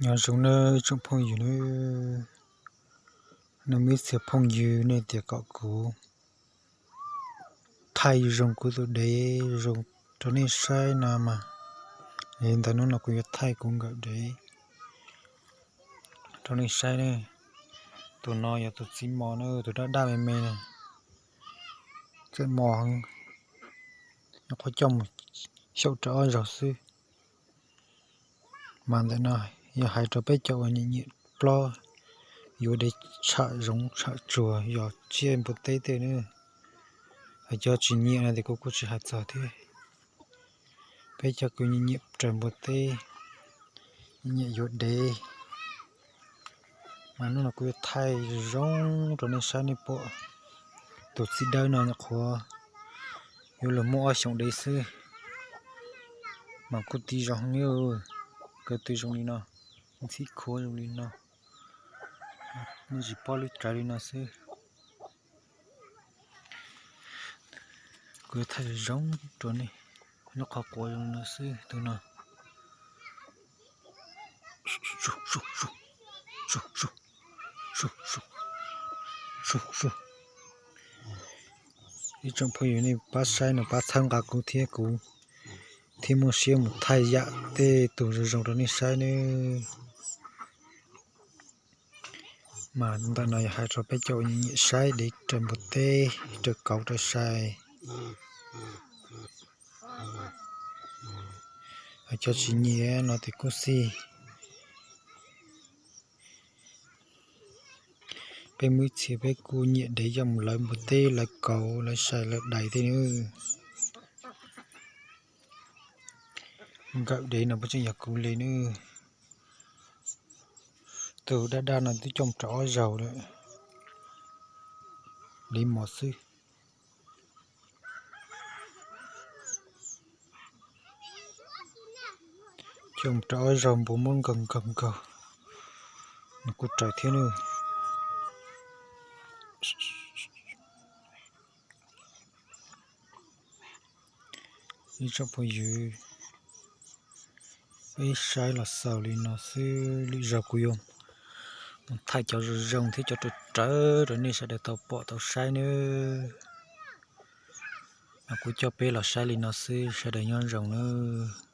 Nyob zoo nawb tsoom phooj ywg nawb, nej muaj ib txhia phooj ywg nej tias kom kuv thaij zoo kuv tus dev zoo rau nej saib no mas, ntawm hnub no kuv yuav thaij kuv nkawm dev rau nej saib ne. Tus no yog tus txiv mos na, tus daj daj me me na, txawm mos heev, nyuam qhuav coj mus xyaum rau ob zaug xwb. Mas ntawm no yog hais rau peb cov uas nyiam nyiam plob, yuav dev tsham zoov tsham tsuag yog tsiaj npua teb tej na. Hais cov tsis nyiam no ces kuv kuj tsis hais txog thiab. Peb cov uas nyiam nyiam raws npua teb, nyiam yuav dev, mas hnub no kuv yuav thaij zoo rau nej saib. Nej pom tus txiv dawb no nyuam qhuav yuav luag muaj ob xyoos dev xwb, mas kuj tiv zoo heev, kaw tw zoo li no, ntxhib khuav zoo li no, muaj tsis pob lub rawv li no xwb. Kuv yuav thaij zoo rau nej, nyob qhov quav zoo li no xwb tus no. Ib tsoom phooj ywg nej pab saib no pab txhawb nqa kuv thiab, kuv thiaj muaj siab mus thaij yam tej tus zoo zoo rau nej saib nawb. Mas ntawm no yog hais rau peb cov uas nyiam saib dev raws npua teb, raws kauv raws sai. Hais cov tsis nyiam no ces kuj xij. Peb muaj ib txhia peb kuj nyiam dev coj mus lawv npua teb, lawv kauv, lawv sai, lawv dais tej nawb. Nkawm dev no puas tseem yog kuv li nawb. Tus daj daj no twb coj mus rau ob zaug lawm, dev mos xwb. Coj mus rau ob zaug npua muab nkaug nkaug nkaug, nws kuj raws thiab nawb. Ib tsoom phooj ywg, peb saib los xaus li no xwb, lwm zaug kuv yuav mus thaij cov zoo zoo thiab cov rawv rawv rau nej sawv daws tau pom tau saib nawb. Mas kuv coj peb los saib li no xwb, sawv daws nyob zoo nawb.